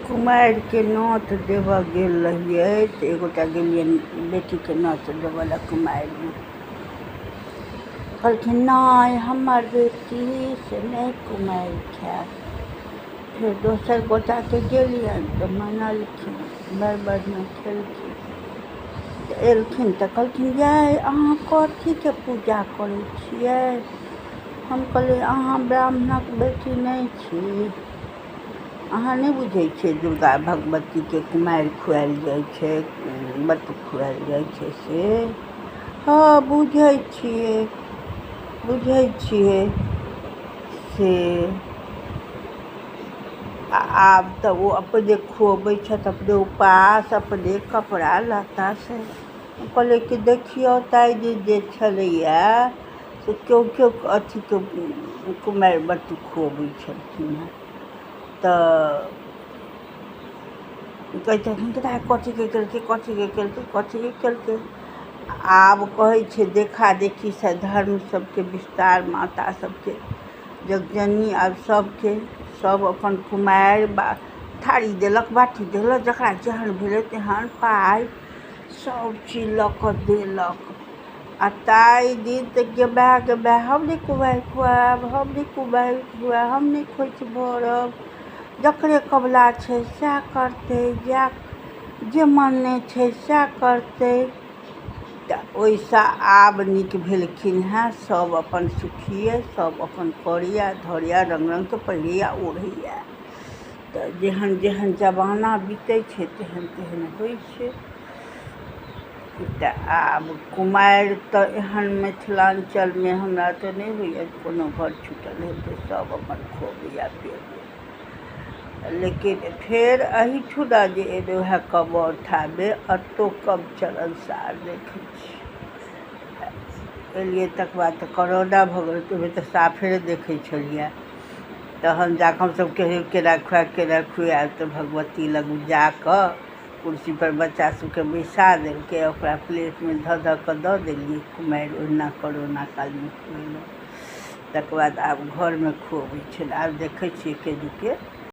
कुमारिके नोत देबऽ गेल रहियै तऽ एगोटा गेलियनि बेटीके नोत देबऽ लए कुमारिमे। कहलखिन नहि, हमर बेटी से नहि कुमारि खायत। फेर दोसर गोटाके गेलियनि तऽ मनलखिन, बड़ बढ़िआँ खेलखिन। तऽ एलखिन तऽ कहलखिन, यै अहाँ कथीके पूजा करै छियै? हम कहलियै, अहाँ ब्राह्मणक बेटी नहि छी? अहाँ नहि बुझै छियै दुर्गा भगवतीके कुमारि खुआयल जाइ छै, बटुक खुआयल जाइ छै से? हँ, बुझै छियै, बुझै छियै से। आ आब तऽ ओ अपने खुअबै छथि, अपने उपास, अपने कपड़ा लत्ता। से हम कहलियै कि देखियौ, ताहि दिन जे छलैए से केओ केओ अथीके कुमारि बटुक खुअबै छलखिन हेँ। तऽ कहै छलखिन कि कथीके केलकै, कथीके केलकै, कथीके केलकै? आब कहै छै, देखा देखीसँ धर्म सबके विस्तार, माता सबके जगजननी। आब सबके सब अपन कुमारि बा थारी देलक, बाटी देलक, जकरा जेहन भेलै तेहन पाइ सब चीज लऽ कऽ देलक। आ ताहि दिन तऽ गे माय गे माय, हम नहि कुमारि खुआएब, हम नहि कुमारि खुआएब, हम नहि खोइछ भरब, जकरे कबुला छै सएह करतै, जएह जे मानने छै सएह करतै। तऽ ओहिसँ आब नीक भेलखिन हेँ। सभ अपन सुखी अइ, सभ अपन करैए धरैए, रङ्ग रङ्गके पहिरैए ओढ़ैए। तऽ जेहन जेहन जमाना बीतै छै, तेहन तेहन होइ छै। तऽ आब कुमारि तऽ एहन मिथिलाञ्चलमे हमरा तऽ नहि होइए कोनो घर छूटल हेतै, सभ अपन खुअबैए पिअबैए। लेकिन फेर एहिठुना जे एलहुँ हेँ कमौठामे, एतहु कम चलनसार देखै छी। एलियै तकर बाद तऽ करोना भऽ गेलै, तऽ ओहिमे तऽ साफे नहि देखै छलियै। तहन जाकऽ हमसभ केना खुआएब, केना खुआएब? तऽ भगवती लग जाकऽ कुर्सीपर बच्चा सबके बैसा देलकै, ओकरा प्लेटमे धऽ धऽ कऽ दऽ देलियै कुमारि। ओहिना करोना कालमे खुएलहुँ। तकर बाद आब घरमे खुअबै छै। आब देखै छियै केजुके